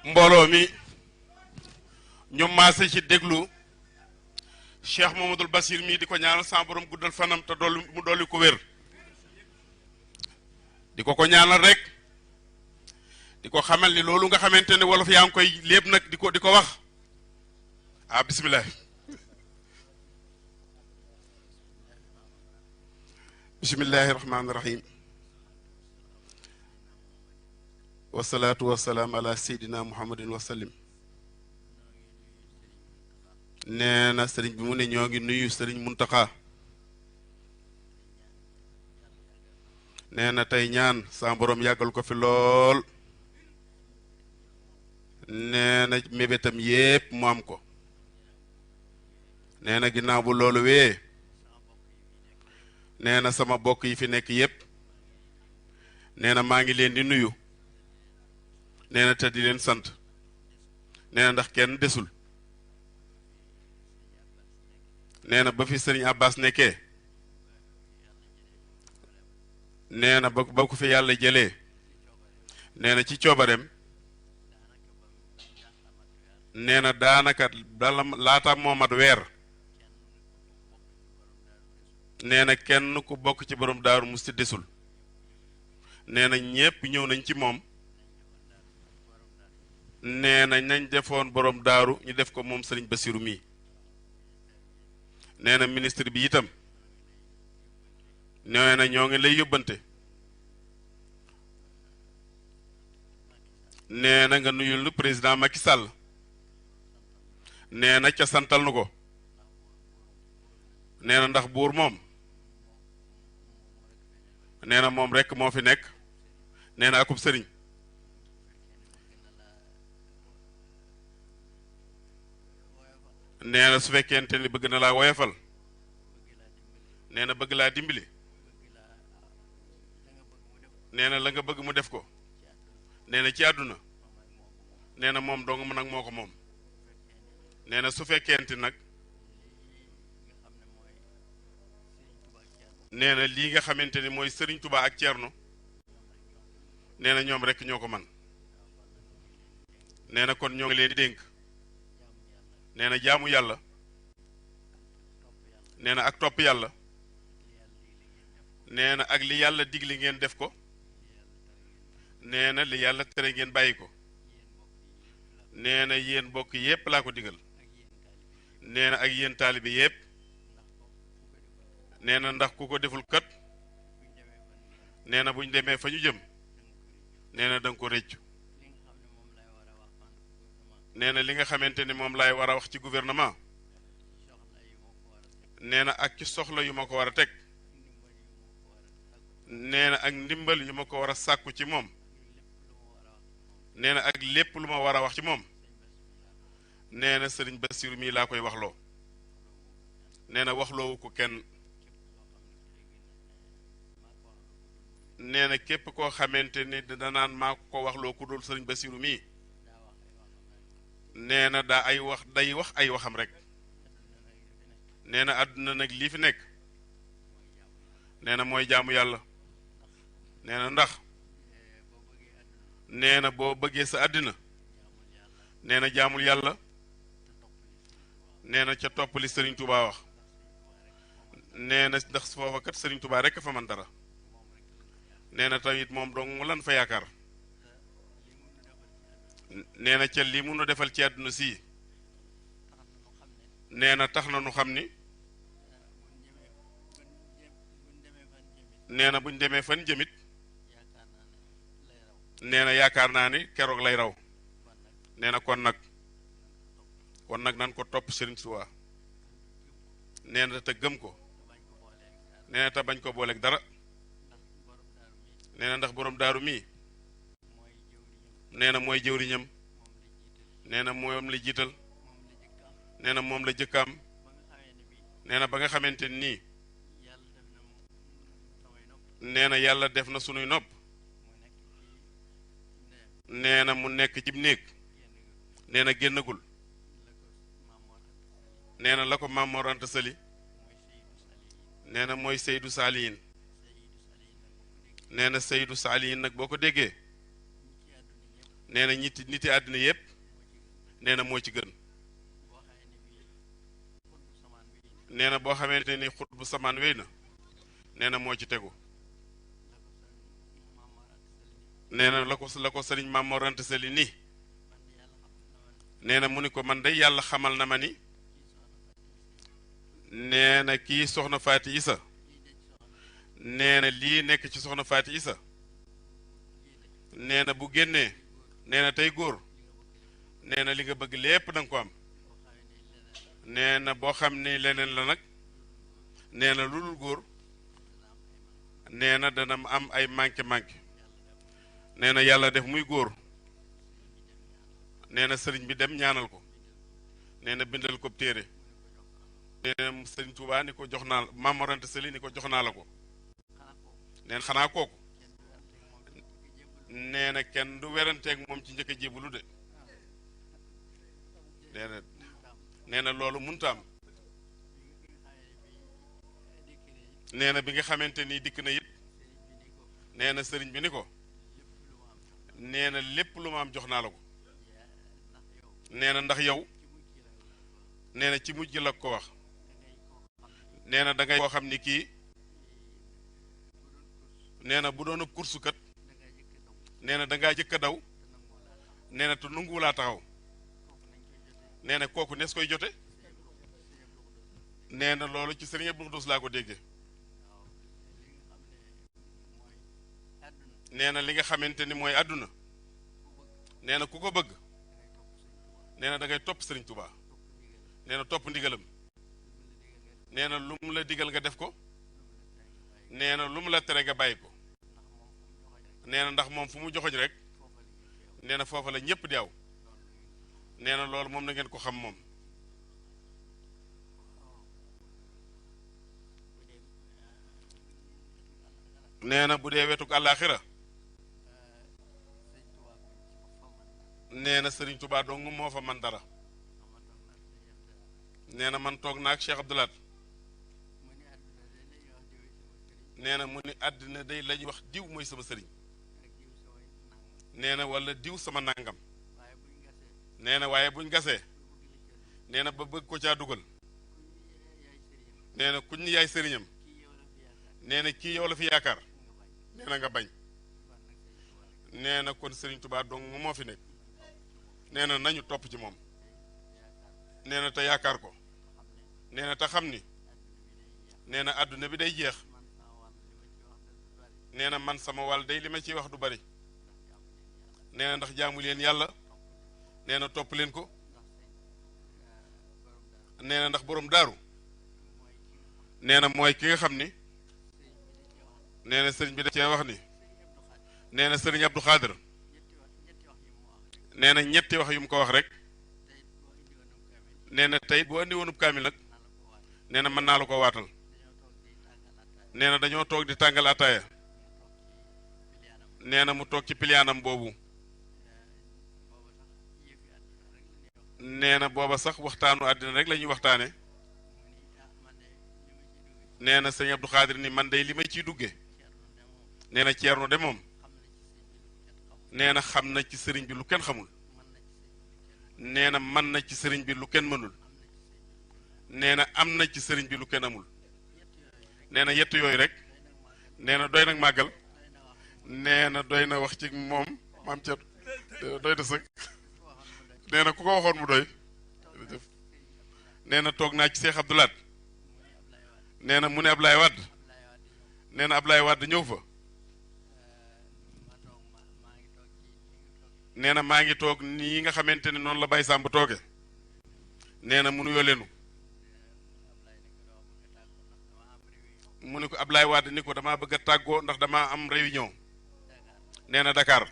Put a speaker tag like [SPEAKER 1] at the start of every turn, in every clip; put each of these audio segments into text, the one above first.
[SPEAKER 1] mbooloo mi ñu maase ci déglu Cheikh Mamadou Bassir mii di ko ñaanal sa borom guddal fanam te mu dolli ko wér di ko ñaanal rek di ko xamal ni loolu nga xamante ne wolof yaa ngi koy lépp nag di ko wax bismillah bismillahi rahmaani rahim wasalaatu wasalaam ala seydina muhammadin wasallim nee na sëriñ bi mu ne ñoo ngi nuyu sëriñ Muntaxa nee na tey ñaan sa borom yàggal ko fi lool nee na mébétam yépp mu am ko nee na ginnaaw bu loolu wee nee na sama bokk yi fi nekk yépp nee na maa ngi leen di nuyu nee na te di leen sant nee na ndax kenn desul nee na ba fi sëriñ Abbas nekkee nee na ba ko fi yàlla jëlee nee na ci coobareem nee na daanaka laata moomat weer nee na kenn ku bokk ci borom daaru musti desul nee na ñépp ñëw nañ ci moom nee na nañ defoon borom daaru ñu def ko moom sëriñ Bassirou mii nee na ministre bi itam nee na ñoo ngi lay yóbbante nee na nga nuyul nu président Macky Sall nee na ca santal nu ko nee na ndax buur moom nee na moom rekk moo fi nekk nee na akub sëriñ nee na su fekkente ni bëgg na laa woyofal nee na bëgg laa dimbali nee na la nga bëgg mu def ko nee na ci àdduna nee na moom dong mu nag moo ko moom nee na su fekkente nag nee na lii nga xamante ni mooy Sëriñ Tuubaa ak Ceerno nee na ñoom rekk ñoo ko man nee na kon ñoo ngi leen di dénk nee na jaamu yàlla nee na ak topp yàlla nee na ak li yàlla digli ngeen def ko nee na li yàlla tere ngeen bàyyi ko nee na yéen mbokk yépp laa ko digal nee na ak yéen taalibe yépp nee na ndax ku ko deful kat nee na bu ñu demee fa ñu jëm nee na danga ko réccu nee na li nga xamante ni moom laay war a wax ci gouvernement nee na ak ci soxla yu ma ko war a teg nee na ak ndimbal yu ma ko war a sàkku ci moom nee na ak lépp lu ma war a wax ci moom nee na sëriñ Bassirou mii laa koy waxloo nee na waxloowu ko kenn nee na képp koo xamante ni danaan maa ko waxloo ku dul sëriñ Bassirou mii nee na day wax ay waxam rek nee na àdduna nag lii fi nekk nee na mooy jaamu yàlla nee na ndax nee na boo bëggee sa àddina nee na jaamul yàlla nee na ca topp li Sëriñ Tuubaa wax nee na ndax foofa kat Sëriñ Tuubaa rekk fa man dara nee na tamit moom dong mu lan fa yaakaar nee na ca li mu nu defal ci àdduna sii nee na tax na nu xam ni nee na buñ demee fan jëmit nee na yaakaar naa ni keroog lay raw nee na kon nag nan ko topp Sëriñ Tuubaa nee na te gëm ko nee na te bañ ko booleeg dara nee na ndax borom daaru mii nee na mooy jëwriñam nee na moom la jiital nee na moom la jëkkaam nee na ba nga xamante nii nee na yàlla def na sunuy nopp nee na mu nekk ci néeg nee na génnagul nee na la ko Maam Mor Anta Sali nee na mooy Seydou Saliyin nee na Seydou Saliyin nag boo ko déggee nee na niti àddina yépp nee na moo ci gën nee na boo xamante ni xut bu samaan wéy na nee na moo ci tegu nee na la ko sëriñ Maam Mor Anta Sali nii nee na mu ni ko man day yàlla xamal na ma ni nee na kii soxna Faati Isa nee na lii nekk ci soxna Faati Isa nee na bu génnee nee na tey góor nee na li nga bëgg lépp danga ko am nee na boo xam ni leneen la nag nee na lu dul góor nee na dana am ay manqué nee na yàlla def muy góor nee na sëriñ bi dem ñaanal ko nee na bindal ko téere nee na sëriñ Tuubaa ni ko jox naa Maam Mor Anta Sali ni ko jox naa la ko nee na xanaa kooku nee na kenn du weranteeg moom ci njëkk a jébbalu de nee na loolu munta am nee na bi nga xamante ni dikk na it nee na sëriñ bi ni ko nee na lépp lu ma am jox naa la ko nee na ndax yow nee na ci mujj la ko wax nee na da ngay koo xam ni kii nee na bu doon kursu kat nee na da ngaa jëkk a daw nee na te nanguwulaa taxaw nee na kooku nees koy jote nee na loolu ci sëriñ Abdou Khoudoss laa ko déggee nee na li nga xamante ni mooy àdduna nee na ku ko bëgg nee na da ngay topp sëriñ Touba nee na topp ndigalam nee na lu mu la digal nga def ko nee na lu mu la tere nga bàyyi ko nee na ndax moom fu mu joxoñ rek nee na foofa la ñépp di aw nee na loolu moom na ngeen ko xam moom nee na bu dee wetuk àllaaxira nee na sëriñ Touba dong moo fa man dara nee na man toog naag Cheikh Abdoulaat nee na mu ni àddina day la ñuy wax diw mooy sama sëriñ nee na wala diw sama nangam nee na waaye buñ gasee nee na ba bëgg ko caa dugal nee na kuñ ni yaay sëriñam nee na kii yow la fi yaakaar nee na nga bañ nee na kon sëriñ Touba dong moo fi nekk nee na nañu topp ci moom nee na te yaakaar ko nee na te xam ni nee na àdduna bi day jeex nee na man sama wàll day li ma ciy wax du bari nee na ndax jaamu leen yàlla nee na topp leen ko nee na ndax boroom daaru nee na mooy ki nga xam ni nee na sëriñ bi da cee wax ni nee na sëriñ Abdou Khadir nee na ñetti wax yu mu ko wax rek nee na tey boo andi woonub kaamil nag nee na mën naa la ko waatal nee na dañoo toog di tàngal ataaya nee na mu toog ci piliyaanam boobu nee na booba sax waxtaanu àddina rek la ñuy waxtaane nee na sëñ Abdou Khadir ni man day li ma ciy dugge nee na Ceerno de moom nee na xam na ci sëriñ bi lu kenn xamul nee na mën na ci sëriñ bi lu kenn mënul nee na am na ci sëriñ bi lu kenn amul nee na yett yooyu rek nee na doy nag màggal nee na doy na wax ci moom maam ca doy na sëg nee na ku ko waxoon mu doy nee na toog naa ci Seex Abdoulaat nee na mu ne Ablaye Wade nee na Ablaye Wade ñëw fa nee na maa ngi toog nii nga xamante ne noonu la Baye Samb tooge nee na mu nuyoo leenu mu ne ko Ablaye Wade ni ko damaa bëgg a tàggoo ndax damaa am réunion nee na Dakar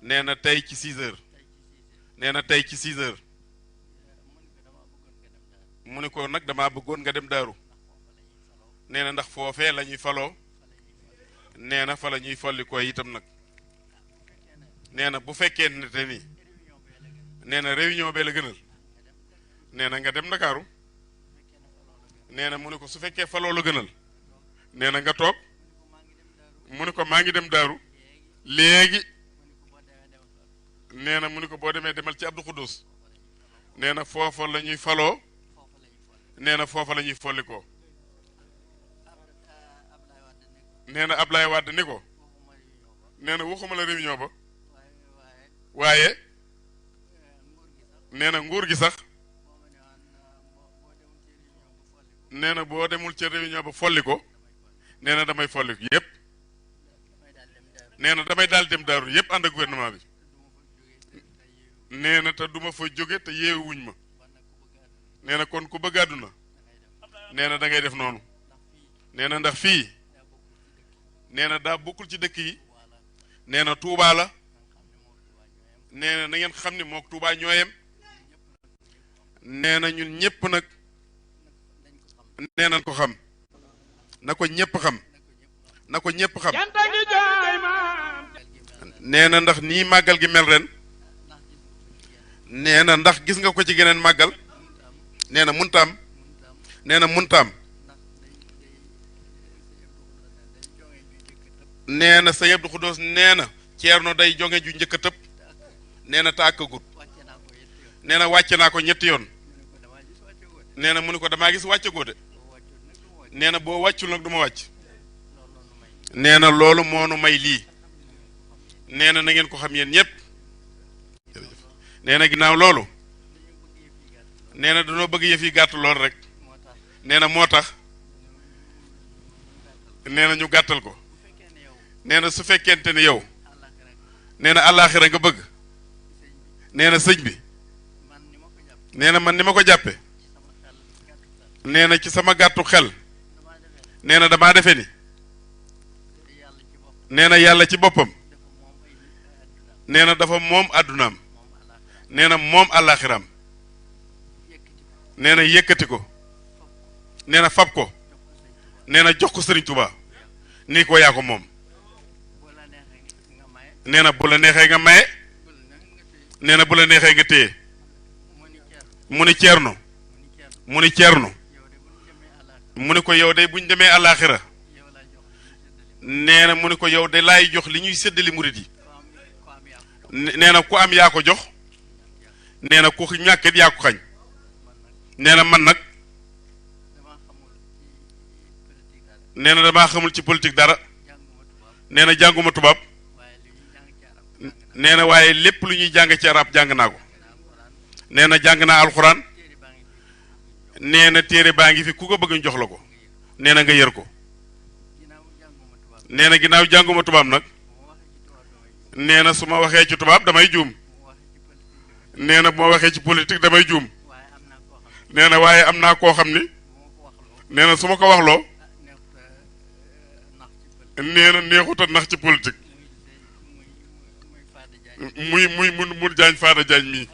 [SPEAKER 1] nee na tey ci 6 heures nee na tey ci 6 heures mu ne ko nag damaa bëggoon nga dem daaru nee na ndax foofee la ñuy faloo nee na fa la ñuy folli koy itam nag nee na bu fekkee ne te nii nee na réunion bee la gënal nee na nga dem Ndakaaru nee na mu ne ko su fekkee faloo la gënal nee na nga toog mu ne ko maa ngi dem daaru léegi nee na mu ni ko boo demee demal ci Abdou Khoudous nee na foofa la ñuy faloo nee na foofa la ñuy follikoo nee na Ablaye Wade ni ko nee na waxuma la réunion ba waaye nee na nguur gi sax nee na boo demul ca réunion ba folli ko nee na damay folli ko yëpp nee na damay daal dem daaru yëpp ànd ak gouvernement bi nee na te duma fa jóge te yeewuñ ma nee na kon ku bëgg àdduna nee na da ngay def noonu nee na ndax fii nee na daa bokkul ci dëkk yi nee na Touba la nee na na ngeen xam ni mook Touba ñooyem nee na ñun ñëpp nag nee nañ ko xam na ko ñëpp xam na ko ñëpp xam nee na ndax nii màggal gi mel ren nee na ndax gis nga ko ci geneen màggal nee na muntaam nee na muntaam nee na sa Abdou Khoudous nee na Ceerno day jonge ju njëkk a tëb nee na tàkkagut nee na wàcce naa ko ñetti yoon nee na mu ni ko damaa gis wàcce goo de nee na boo wàccul nag du ma wàcc nee na loolu moonu may lii nee na na ngeen ko xam yéen ñëpp nee na ginnaaw loolu nee na dañoo bëgg yëf yi gàtt lool rek nee na moo tax nee na ñu gàttal ko nee na su fekkente ne yow nee na àllaaxira nga bëgg nee na sëñ bi nee na man ni ma ko jàppe nee na ci sama gàttu xel nee na damaa defe ni nee na yàlla ci boppam nee na dafa moom àddunaam nee na moom àllaaxiraam nee na yëkkati ko nee na fab ko nee na jox ko Sëriñ Tuubaa nii ko yaa ko moom nee na bu la neexee nga maye nee na bu la neexee nga téye mu ni Ceerno mu ni Ceerno mu ni ko yow de buñ demee àllaaxira nee na mu ni ko yow de laay jox li ñuy séddali murit yi nee na ku am yaa ko jox nee na ku ñàkkit yaa ko xañ nee na man nag nee na damaa xamul ci politique dara nee na jànguma tubaab nee na waaye lépp lu ñuy jàng ci arab jàng naa ko nee na jàng naa alxuraan nee na téere baa ngi fi ku ko bëgg ñu jox la ko nee na nga yër ko nee na ginnaaw jànguma tubaab nag nee na su ma waxee ci tubaab damay juum nee na bu ma waxee ci politique damay juum nee na waaye am naa koo xam ni nee na su ma ko waxloo nee na neexut a nax ci politique mu jaañ faada jaañ mii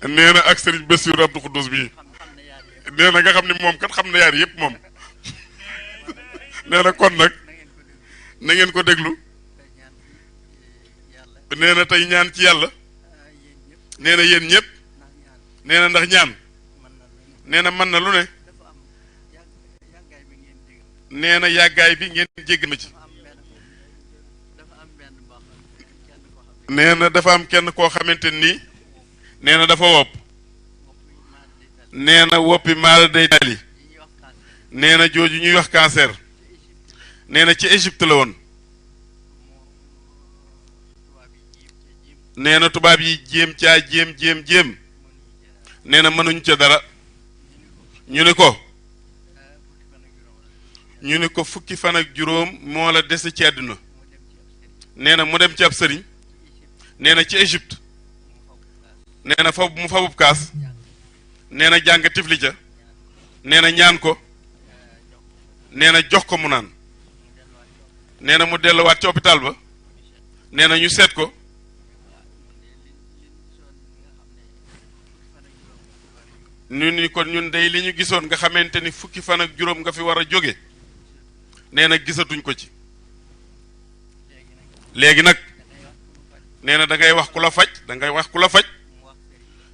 [SPEAKER 1] nee na ak Serigne Bassirou Abdou Khoudous bii nee na nga xam ni moom kat xam na yaar yëpp moom nee na kon nag na ngeen ko déglu nee na tey ñaan ci yàlla nee na yéen ñëpp nee na ndax ñaan nee na mën na lu ne nee na yàggaay bi ngeen jégg ma ci nee na dafa am kenn koo xamante nii nee na dafa wopp nee na woppi maal day tali nee na jooju ñuy wax cancer nee na ci Égypte la woon nee na tubaab yi jéem caa jéem nee na mënuñ ca dara ñu ni ko fukki fan ak juróom moo la dese ci àdduna nee na mu dem ci ab sëriñ nee na ci Égypte nee na fa mu fabub kaas nee na jàng tifli ca nee na ñaan ko nee na jox ko mu naan nee na mu delluwaat ci hôpital ba nee na ñu seet ko ñu ni kon ñun day li ñu gisoon nga xamante ni fukki fan ak juróom nga fi war a jóge nee na gisatuñ ko ci léegi nag nee na da ngay wax ku la faj da ngay wax ku la faj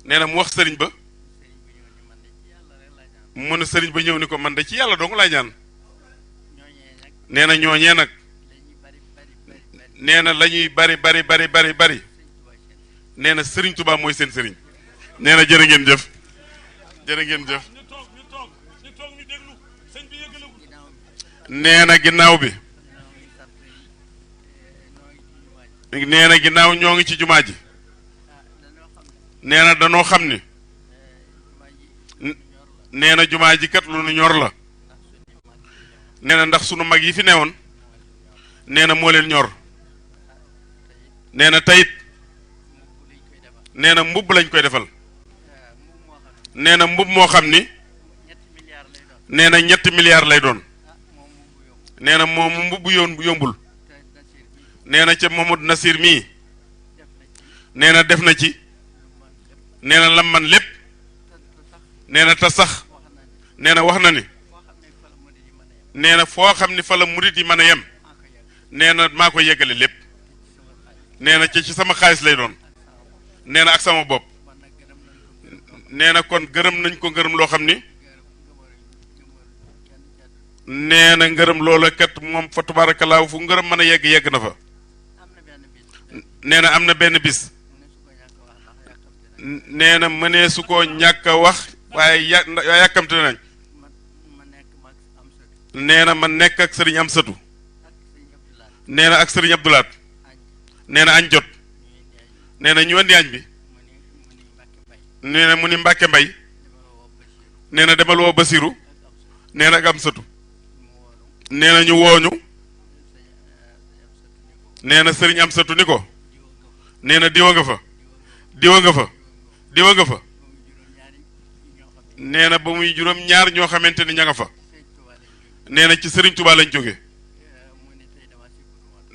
[SPEAKER 1] nee na mu wax sëriñ ba mu ne sëriñ ba ñëw ni ko man de ci yàlla dong laa ñaan nee na ñooñee nag nee na la ñuy bari nee na sëriñ Touba mooy seen sëriñ nee na jërë ngeen jëf jërë ngeen jëf nee na ginnaaw bi nee na ginnaaw ñoo ngi ci jumaa ji nee na danoo xam ni nee na jumaa ji kat lu nu ñor la nee na ndax sunu mag yi fi newoon nee na moo leen ñor nee na tayit nee na mbubb lañ koy defal nee na mbubb moo xam ni nee na 3 milliards lay doon nee na moom mbubb yombul nee na ca Mamadou Nasir mii nee na def na ci nee na lam man lépp nee na te sax nee na wax na ni nee na foo xam ni fa la murit yi mën a yem nee na maa ko yeggale lépp nee na ci sama xaalis lay doon nee na ak sama bopp nee na kon gërëm nañ ko ngërëm loo xam ni nee na ngërëm loola kat moom fa tubaarakallaa fu ngërëm mën a yegg na fa nee na am na benn bis nee na mënee su ko ñàkk a wax waaye yàkkamte nañ nee na ma nekk ak sëriñ Amsatu nee na ak sëriñ Abdulaat nee na añ jot nee na ñu andi añ bi nee na mu ni Mbàkke Mbay nee na demal woo Basiru nee na ak Amsatu nee na ñu wooñu nee na sëriñ Amsatu ni ko nee na diwa nga fa diwa nga fa diwa nga fa nee na ba muy juróom-ñaar ñoo xamante ni ña nga fa nee na ci sëriñ Touba lañ jóge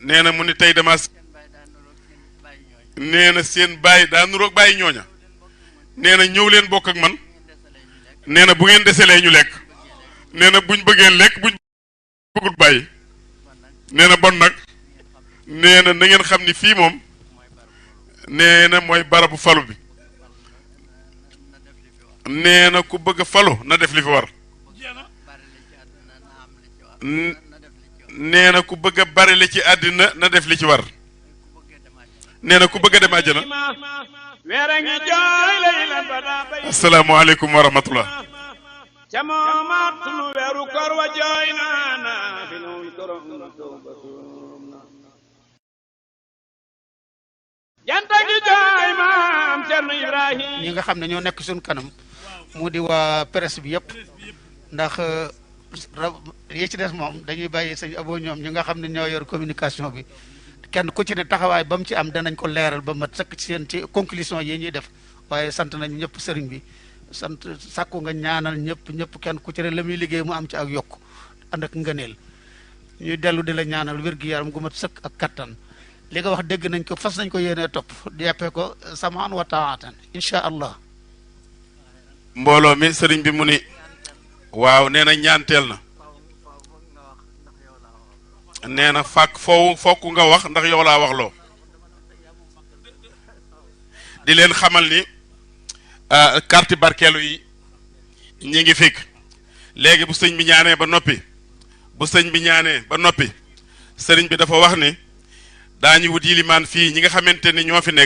[SPEAKER 1] nee na mu ni tey dama nee na seen bàyyi daa nuroog bàyyi ñooña nee na ñëw leen bokk ak man nee na bu ngeen deselee ñu lekk nee na buñ bëggee lekk buñ bëggut bàyyi nee na bon nag nee na na ngeen xam ni fii moom nee na mooy barabu falu bi nee na ku bëgg a falu na def li fi war nee na ku bëgg a bari li ci àddina na def li ci war nee na ku bëgg a dem àjjana asalaamaaleykum wa rahmatullah
[SPEAKER 2] ñi nga xam ne ñoo nekk suñ kanam mu di waa presse bi yëpp ndax yi ci des moom dañuy bàyyi sëñ Abo ñoom ñi nga xam ne ñoo yor communication bi kenn ku ci ne taxawaay ba mu ci am danañ ko leeral ba mat sëkk ci seen ci conclusion yi ñuy def waaye sant nañ ñëpp sëriñ bi sant sàkku nga ñaanal ñëpp kenn ku ci ne la muy liggéey mu am ci ak yokk ànd ak ngëneel ñuy dellu di la ñaanal wér-gi-yaram gu mat sëkk ak kattan li nga wax dégg nañ ko fas nañ ko yéenee topp jàppee ko samaan wa taatan incha allah.
[SPEAKER 1] mbooloo mi sëriñ bi mu ni waaw nee na ñaanteel na nee na fokk nga wax ndax yow laa waxloo di leen xamal ni carte barkeelu yi ñi ngi fikk léegi bu sëñ bi ñaanee ba noppi sëriñ bi dafa wax ni daañu wut yilimaan fii ñi nga xamante ni ñoo fi nekk